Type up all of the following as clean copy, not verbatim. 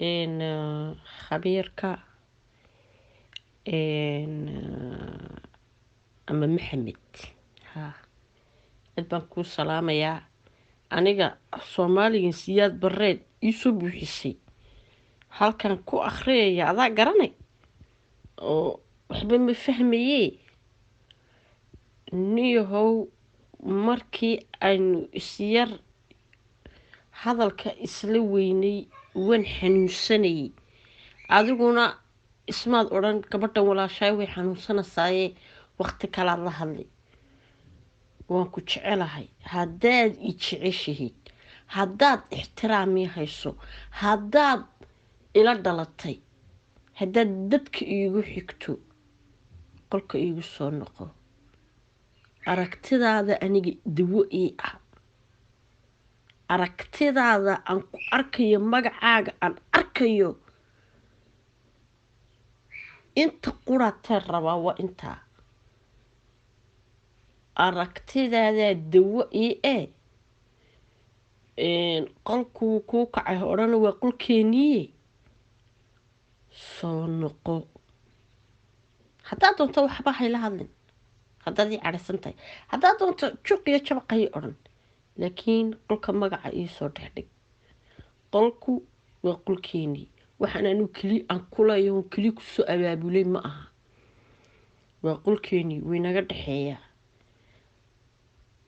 Khabiirka ama Maxamed, ha, aad baan kuu salaamayaa. Aniga Soomaaligan Siyaad Bareed iisoo buuxisay halkan ku akhriyaya, adaa garanay oo waxba ma fahmayee. Niyahow, markii aynu isyar hadalka isla weynay waan xanuunsanayay, adiguna ismaad odhan gabadhan walaashaay way xanuunsanaysaaye waqti kalaad la hadlay. Waan ku jecelahay. Haddaad i jeceshihid, haddaad ixtiraamii hayso, haddaad ila dhalatay, haddaad dadka iigu xigto, qolka iigu soo noqo. Aragtidaada aniga dawo ii ah. Aragtidaada aan ku arkayo, magacaaga aan arkayo, inta qurateen rabaa waa intaa. Aragtidaadaa dawo ii e. Qolkuu kuu kacay odhana waa qolkeeniye, soo noqo. Haddaad doonto waxba hayla hadlin, haddaad ii cadhaysan tahay, haddaad doonto juq iyo jabaqayi odhan, laakiin qolka magaca iisoo dhexdhig. Qolku waa qolkeenii. Waxaan anu keli aan kulayo, keli kusoo abaabulay ma aha. Waa qolkeenii, waynaga dhexeeyaa.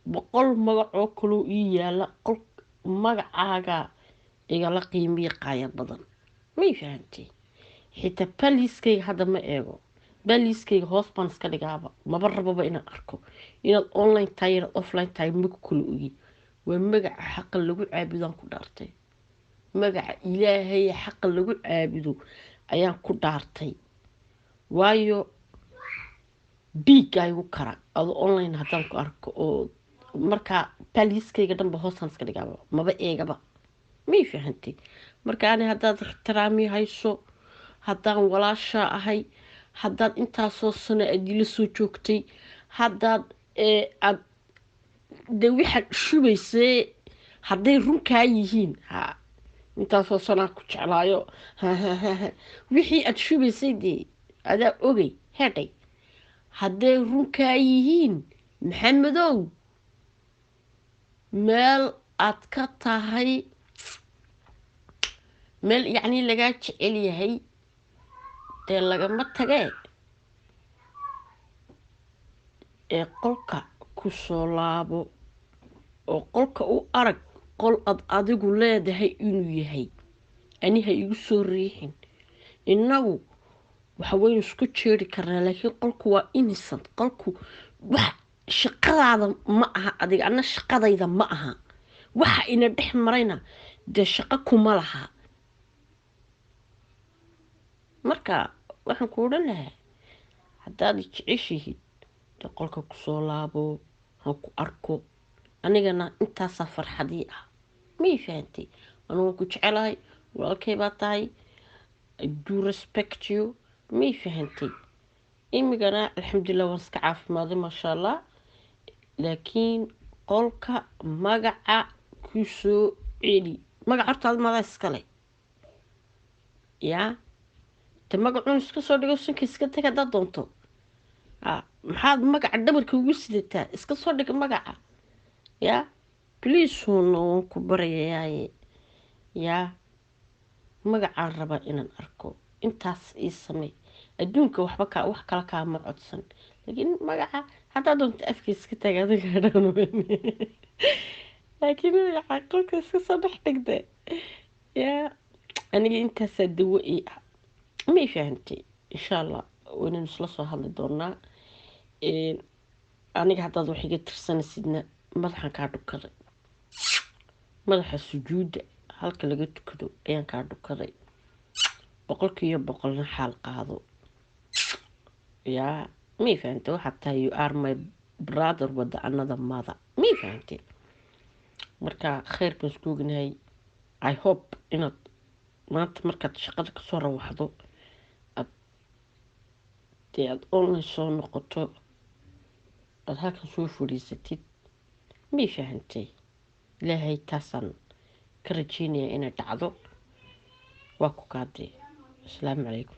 100 magacoo kaloo ii yaala, qol magacaaga igala qiimiya qaaya badan. May fahantay? Xitaa baliiskayga hadda ma eego, baliiskayga hoos baan iska dhigaaba, maba rababa inaan arko inaad online tahay, inaad offline tahay, maku kala ogi. Waa magaca xaqa lagu caabudaan ku dhaartay, magaca Ilaahay xaqa lagu caabudo ayaan ku dhaartay. Waayo, dhiiggaa igu kara adoo online haddaan ku arko oo markaa baliiskayga dhanba hoosaan iska dhigaaba, maba eegaba. May fahantay? Marka ani haddaad ixtiraami hayso, haddaan walaashaa ahay, haddaad intaasoo sano aad ila soo joogtay, haddaad aad de waxaad shubaysee hadday runkaa yihiin, ha, intaasoo sanaa ku jeclaayo, wixii aad shubaysay dee adaa ogay hedhay. Hadday runkaa yihiin, Maxamedow, meel aad ka tahay, meel yacnii lagaa jecel yahay dee lagama tagee. Ee qolka ku soo laabo oo qolka u arag qol aad adigu leedahay inuu yahay. Ani ha igu soo riixin. Innagu waxa waynu isku jeeri karnaa, laakiin qolku waa innocent. Qolku wax shaqadaada ma aha adiga, anna shaqadayda ma aha. Waxa ina dhex marayna dee shaqo kuma laha. Marka waxaan ku odhan lahaa, haddaad jeceshihid dee qolka kusoo laabo, ha ku arko. Anigana intaasaa farxadii ah. May fahantay? Anugu ku jecelahay, walaalkay baa tahay. I do respect you. May fahantay? Imigana alxamdulilah waan iska caafimaaday, maasha Allah, laakiin qolka magaca ku soo celi. Magaca horta ad madaa iskale yaa te magacuun iska soo dhigo, sanka iska tag haddaad doonto. Maxaad magaca dhabarka ugu sidataa? Iska soo dhiga magaca yaa, please. Huuna waan ku barayayaaye yaa, magacaan rabaa inaan arko. Intaas ii samey. Adduunka waxba ka wax kala kaama codsan, laakiin magaca haddaad doonto afka iska taag adiga dhan, laakiin magaca qolka iska soo dhex dhigde yaa. Aniga intaasaa dawo ii ah. May fahantay? Insha Allah waynaynu isla soo hadli doonaa. Aniga haddaad wax iga tirsanaysidna, madaxan kaa dhukaday, madaxa sujuudda halka laga tukado ayaan kaa dhukaday. 100%na xaal qaado yaa. May fahantay? Waxaad tahay, you are my brother wada another mother. May fahantay? Marka khayr baan isku ognahay. I hope inaad maanta markaad shaqada kasoo rawaxdo aad dee aada online soo noqoto, aada halkan soo fadhiisatid. May fahantay? Ilaahay taasaan ka rajeynaya inay dhacdo. Waa ku kaadee. Asalaamu calaykum.